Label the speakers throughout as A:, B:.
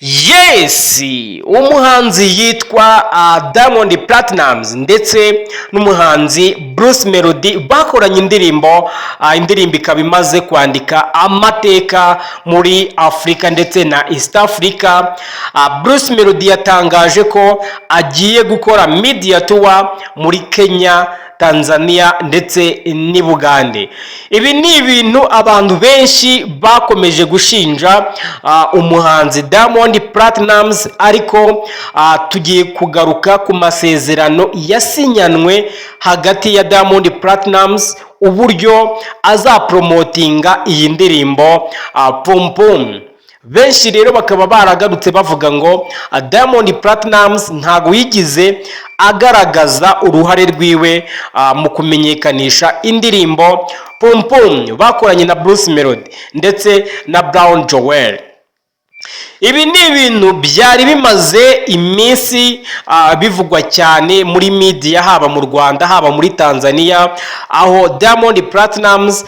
A: Yes, umuhanzi yitwa Diamond Platnumz ndetse n'umuhanzi Bruce Melody bakoranye indirimbo, indirimbo ikaba imaze kwandika amateka muri Afurika ndetse na East Africa. Bruce Melody yatangaje ko agiye gukora media tour muri Kenya, Tanzania ndetse n'i Bugande. Ibi ni ibintu abantu benshi bakomeje gushinja umuhanzi Diamond Platnumz, ariko tugiye kugaruka ku masezerano yasinyanwe hagati ya Diamond Platnumz, uburyo azapromotinga iyi ndirimbo Pum Pum. Benshi rero bakaba baragarutse bavuga ngo Diamond Platnumz ntabwo yigize agaragaza uruhare rwiwe mu kumenyekanisha indirimbo Pum Pum bakoranye na Bruce Melody ndetse na Brown Joel. Ibi ni ibintu byari bimaze iminsi bivugwa cyane muri media, haba mu Rwanda, haba muri Tanzania, aho Diamond Platnumz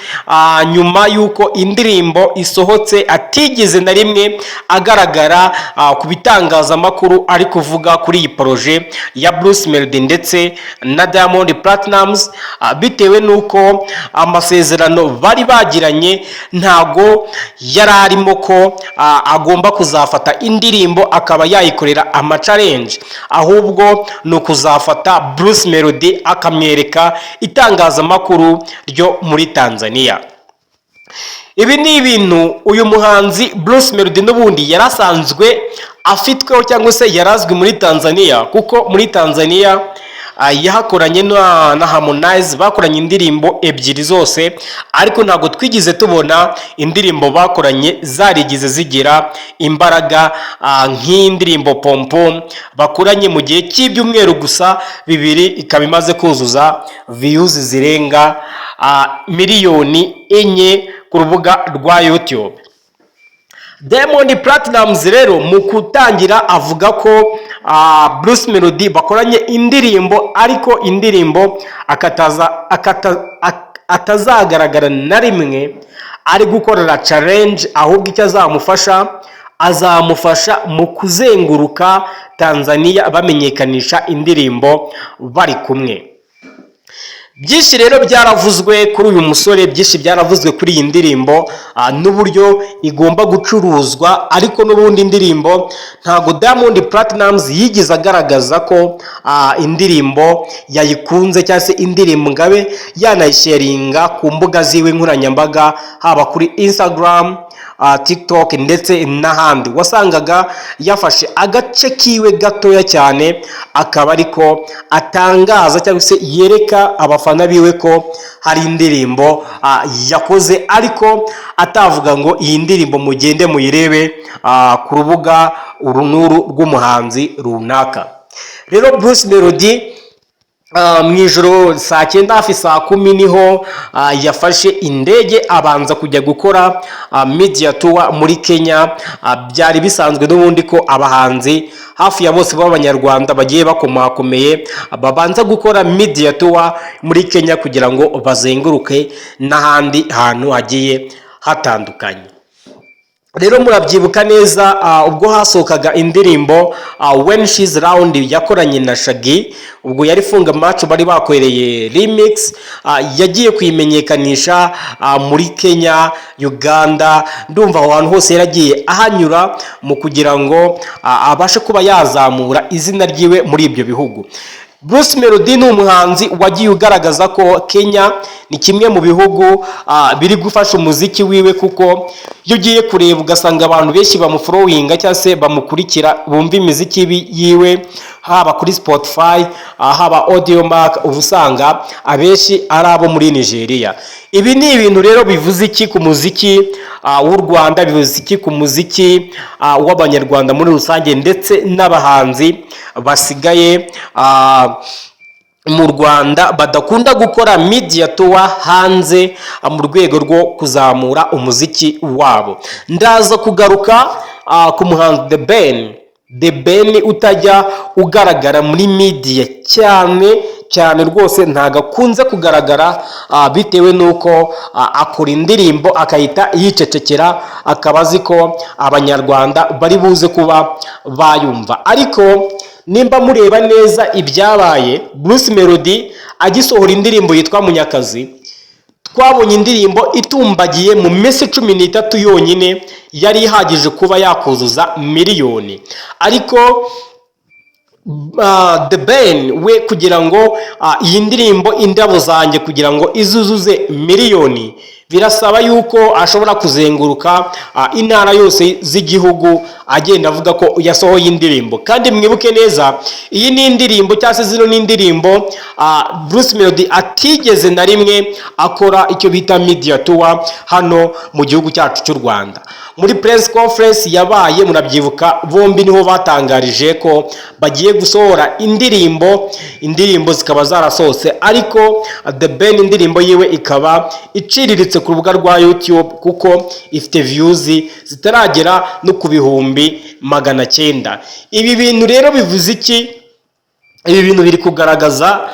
A: nyuma y'uko indirimbo isohotse atigeze na rimwe agaragara ku bitangazamakuru ari kuvuga kuri iyi projet ya Bruce Melody ndetse na Diamond Platnumz, bitewe n'uko amasezerano bari bagiranye ntago yari arimo ko agomba kuzafata indirimbo akaba yayikorera amachallenge, ahubwo ni ukuzafata Bruce Melody akamwereka itangazamakuru ryo muri Tanzania. Ibi ni ibintu uyu muhanzi Bruce Melody n'ubundi yari asanzwe afitweho cyangwa se yarazwi muri Tanzania, kuko muri Tanzania yahakoranye na Harmonize, bakoranye indirimbo ebyiri zose, ariko ntabwo twigeze tubona indirimbo bakoranye zarigeze zigira imbaraga nk'indirimbo Pom Pom bakoranye mu gihe cy'ibyumweru gusa 2, ikaba imaze kuzuza views zirenga miliyoni 4 ku rubuga rwa YouTube. Diamond Platnumz rero mu gutangira avuga ko Bruce Melody bakoranye indirimbo, ariko indirimbo atazagaragara na rimwe ari gukorera challenge, ahubwo icyo azamufasha, azamufasha mu kuzenguruka Tanzania bamenyekanisha indirimbo bari kumwe. Byinshi rero byaravuzwe kuri uyu musore, byinshi byaravuzwe kuri iyi ndirimbo n'uburyo igomba gucuruzwa, ariko n'ubundi indirimbo ntabwo Diamond Platnumz yigeze agaragaza ko indirimbo yayikunze cyangwa se indirimbo ngabe yanayisharinga ku mbuga ziwe nkoranyambaga, haba kuri Instagram, TikTok ndetse n'ahandi. Wasangaga yafashe agace kiwe gatoya cyane akaba ariko atangaza cyangwa se yereka abafana biwe ko hari indirimbo yakoze, ariko atavuga ngo iyi ndirimbo mugende muyirebe ku rubuga uru n'uru rw'umuhanzi runaka. Rero Bruce Melody mu ijoro saa 9, hafi saa 10, niho yafashe indege abanza kujya gukora media tour muri Kenya. Byari bisanzwe n'ubundi ko abahanzi hafi ya bose b'Abanyarwanda bagiye bakomakomeye babanza gukora media tour muri Kenya kugira ngo bazenguruke n'ahandi hantu hagiye hatandukanye. Rero murabyibuka neza, ubwo hasohokaga indirimbo When She's Round yakoranye na Shaggy, ubwo yari Funga Macho bari bakoreye remix, yagiye kuyimenyekanisha muri Kenya, Uganda, ndumva aho hantu hose yaragiye ahanyura mu kugira ngo abashe kuba yazamura izina ryiwe muri ibyo bihugu. Bruce Melody ni umuhanzi wagiye ugaragaza ko Kenya ni kimwe mu bihugu biri gufasha umuziki wiwe, kuko iyo ugiye kureba ugasanga abantu benshi bamufollowinga cyangwa se bamukurikira, bumva imiziki yiwe, haba kuri Spotify, haba Audiomack, uba usanga abenshi ari abo muri Nigeria. Ibi ni ibintu rero bivuze iki ku muziki w'u Rwanda? Bivuze iki ku muziki w'Abanyarwanda muri rusange ndetse n'abahanzi basigaye mu Rwanda badakunda gukora media tour hanze mu rwego rwo kuzamura umuziki wabo? Ndaza kugaruka ku muhanzi The Ben, The Ben utajya ugaragara muri media cyane cyane, cyane rwose ntabwo akunze kugaragara, bitewe n'uko akora indirimbo akahita yicecekera, akaba azi ko Abanyarwanda bari buze kuba bayumva. Ariko nimba mureba neza ibyabaye, Bruce Melody agisohora indirimbo yitwa Munyakazi, twabonye indirimbo itumbagiye mu minsi 13 yonyine, yari ihagije kuba yakuzuza miliyoni. Ariko The Ben we, kugira ngo iyi ndirimbo Indabo Zanjye kugira ngo izuzuze miliyoni, birasaba yuko ashobora kuzenguruka intara yose z'igihugu agenda avuga ko yasohoye indirimbo. Kandi mwibuke neza, iyi ni indirimbo cyangwa se zino ni indirimbo Bruce Melody atigeze na rimwe akora icyo bita media tour hano mu gihugu cyacu cy'u Rwanda. Muri press conference yabaye, murabyibuka, bombi niho batangarije ko bagiye gusohora indirimbo, indirimbo zikaba zarasohotse, ariko The Ben indirimbo yiwe ikaba iciriritse ku rubuga rwa YouTube, kuko ifite views zitaragera no ku 900,000. Ibi bintu rero bivuze iki? Ibi bintu biri kugaragaza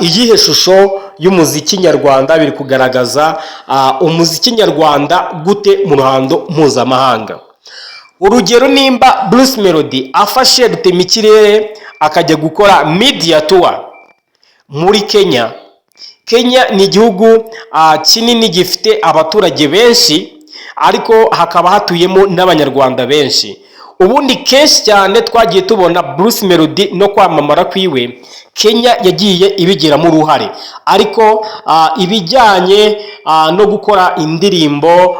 A: iyihe shusho y'umuziki nyarwanda? Biri kugaragaza umuziki nyarwanda gute mu ruhando mpuzamahanga? Urugero, nimba Bruce Melody afashe rutemikirere akajya gukora media tour muri Kenya, Kenya ni igihugu kinini gifite abaturage benshi, ariko hakaba hatuyemo n'Abanyarwanda benshi. Ubundi kenshi cyane twagiye tubona Bruce Melody no kwamamara kwiwe, Kenya yagiye ibigiramo uruhare, ariko ibijyanye no gukora indirimbo,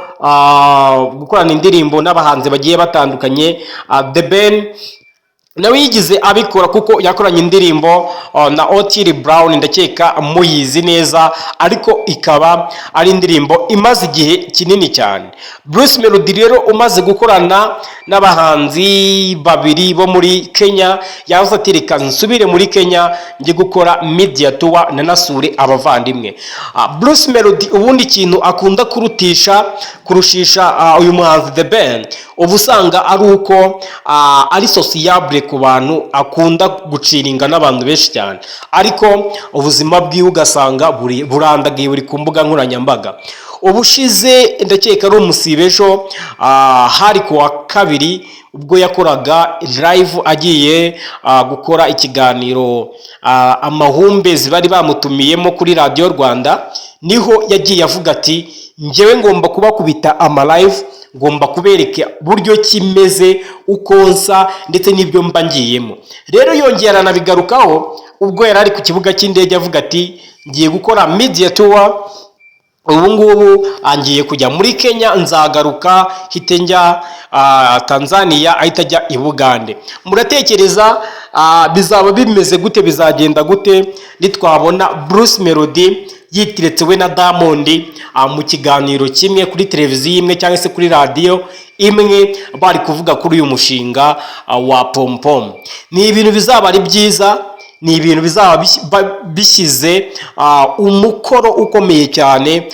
A: gukorana indirimbo n'abahanzi bagiye batandukanye, The Ben nawe yigize abikora, kuko yakoranye indirimbo na Otile Brown, ndakeka muyizi neza, ariko ikaba ari indirimbo imaze igihe kinini cyane. Bruce Melody rero umaze gukorana n'abahanzi babiri bo muri Kenya, yavuze ati: "Reka nsubire muri Kenya njye gukora media tour, nanasure abavandimwe." Bruce Melody ubundi ikintu akunda kurutisha kurushisha uyu muhanzi The Ben, uba usanga ari uko ari sociable ku bantu, akunda guciringa n'abantu benshi cyane, ariko ubuzima bwiwe ugasanga burandagiye, buri ku mbuga nkoranyambaga. Ubushize, ndakeka ari umusibe ejo, hari ku wa kabiri, ubwo yakoraga live agiye gukora ikiganiro Amahumbezi bari bamutumiyemo kuri Radiyo Rwanda, niho yagiye avuga ati: "Njyewe ngomba kubakubita ama live, ngomba kubereka buryo kimeze, uko nsa, ndetse n'ibyo mba ngiyemo." Rero yongera aranabigarukaho ubwo yari ari ku kibuga cy'indege, avuga ati: "Ngiye gukora media tour, ubu ngubu ngiye kujya muri Kenya, nzagaruka hite njya Tanzania," ahita ajya i Bugande. Muratekereza bizaba bimeze gute, bizagenda gute nitwabona Bruce Melody yitiretse we na Diamond mu kiganiro kimwe kuri televiziyo imwe cyangwa se kuri radiyo imwe, bari kuvuga kuri uyu mushinga wa Pompom? Ni ibintu bizaba ari byiza, ni ibintu bizaba bishyize umukoro ukomeye cyane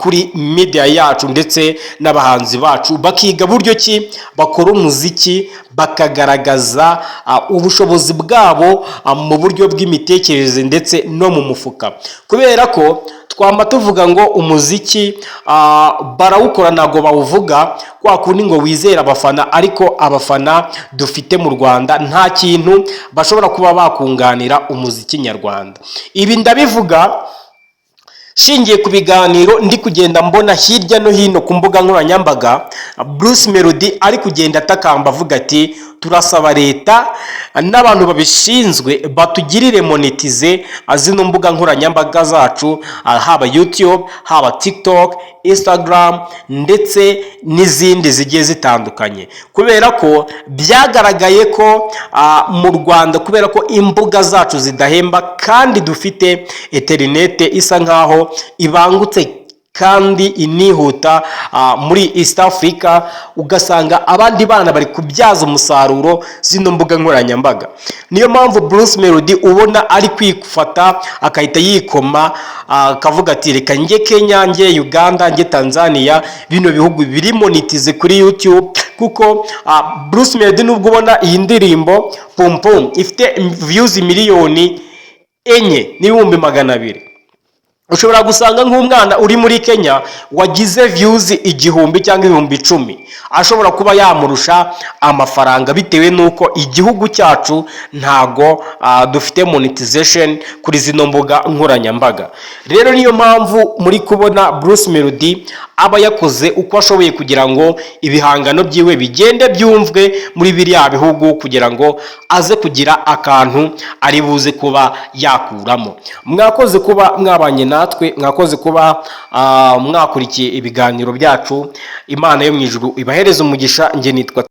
A: kuri media yacu ndetse n'abahanzi bacu, bakiga buryo ki bakora umuziki, bakagaragaza ubushobozi bwabo mu buryo bw'imitekerereze ndetse no mu mufuka, kubera ko twama tuvuga ngo umuziki barawukora ntabwo bawuvuga, kwa kundi ngo wizere abafana, ariko abafana dufite mu Rwanda nta kintu bashobora kuba bakunganira umuziki nyarwanda. Ibi ndabivuga shingiye ku biganiro ndi kugenda mbona hirya no hino ku mbuga nkoranyambaga. Bruce Melody ari kugenda atakamba avuga ati: "Turasaba leta n'abantu babishinzwe batugirire monetize zino mbuga nkoranyambaga zacu, haba YouTube, haba TikTok, Instagram ndetse n'izindi zigiye zitandukanye," kubera ko byagaragaye ko mu Rwanda, kubera ko imbuga zacu zidahemba kandi dufite interinete isa nkaho ibangutse kandi inihuta muri East Africa, ugasanga abandi bana bari kubyaza umusaruro zino mbuga nkoranyambaga. Niyo mpamvu Bruce Melody ubona ari kwifata akahita yikoma, akavuga ati: "Reka njye Kenya, njye Uganda, njye Tanzania, bino bihugu biri monetize kuri YouTube," kuko Bruce Melody, nubwo ubona iyi ndirimbo Pum Pum ifite views miliyoni 4,200,000. Ushobora gusanga nk'umwana uri muri Kenya wagize views 1000 cyangwa 10,000 ashobora kuba yamurusha amafaranga, bitewe n'uko igihugu cyacu ntago dufite monetization kuri zino mbuga nkoranyambaga. Rero niyo mpamvu muri kubona Bruce Melody aba yakoze uko ashoboye kugira ngo ibihangano byiwe bigende byumvwe muri biriya bihugu, kugira ngo aze kugira akantu ari buze kuba yakuramo. Mwakoze kuba mwabanye natwe, mwakoze kuba mwakurikiye ibiganiro byacu. Imana yo mu ijuru ibahereze umugisha. Njye nitwa